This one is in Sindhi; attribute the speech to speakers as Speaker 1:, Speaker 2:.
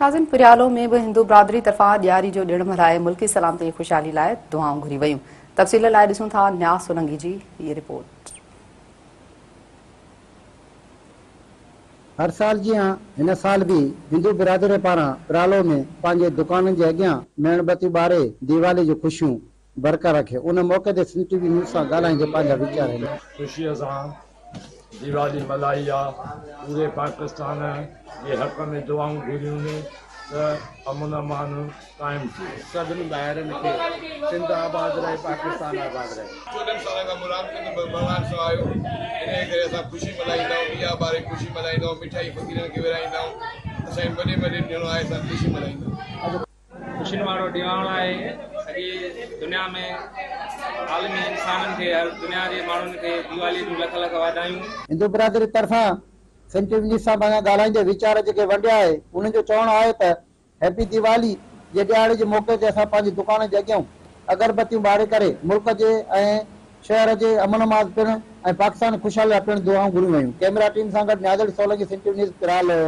Speaker 1: ناظرين پريالو ۾ به هندو برادري طرفان ڏياري جو ڏڻ ملهائي ملڪي سلامتي ۽ خوشحالي لاء دعائون گهري ويون. تفصيل لاء ڏسون ٿا نياز سولنگي جي هيء رپورٽ.
Speaker 2: هر سال جيان هن سال به هندو برادري پاران پريالو ۾ پنهنجي دڪانن جي اڳيان ميڻ بتيون ٻاري ديوالي جون خوشيون برقرار رکي. ان موقعي تي سنڌ ٽي وي نيوز سان ڳالهائيندي پنهنجا ويچار هن.
Speaker 3: خوشيء سان ديوالي ملهائي آ، پوري پاڪستان جي حق ۾ دعائون گهريون ته امن امان قائم ٿئي.
Speaker 4: سڀني ڀائرن کي سنڌ آباد رهي پاڪستان آباد رهي.
Speaker 5: 14 سالن کان مون رام چندر ڀڳوان سان آهيو انهيء ڪري اسان خوشي ملهائيندا آهيون ڏيئا ٻاري خوشي ملهائيندا آهيون مٺائي فقيرن کي ورهائيندا آهيون اسان جي وڏي ۾ وڏي ڏڻ آهي اسان خوشي ملهائيندا آهيون.
Speaker 6: خوشين وارو ڏهاڙو آهي سڄي دنيا ۾ عالمي انسانن کي هر دنيا جي ماڻهن کي ديوالي جون لک لک واڌايون.
Speaker 2: هندو برادري طرفان سنڌ ٽي وي نيوز سان پنهنجا ڳالهائيندي ويچار جيڪي ونڊيا آهي انهن جو چوڻ آهي ته هيپي ديوالي جي ڏهاڙي جي موقعي تي اسان پنهنجي دڪانن جي اڳيان اگربتيون ٻاري ڪري ملڪ جي ۽ شهر جي امن امان پڻ ۽ پاڪستان جي خوشحالي لاء پڻ دعائون گهريون ويون ڪئميرا ٽيم سان گڏ Niaz Ali Solangi Sindh T V news Piralo.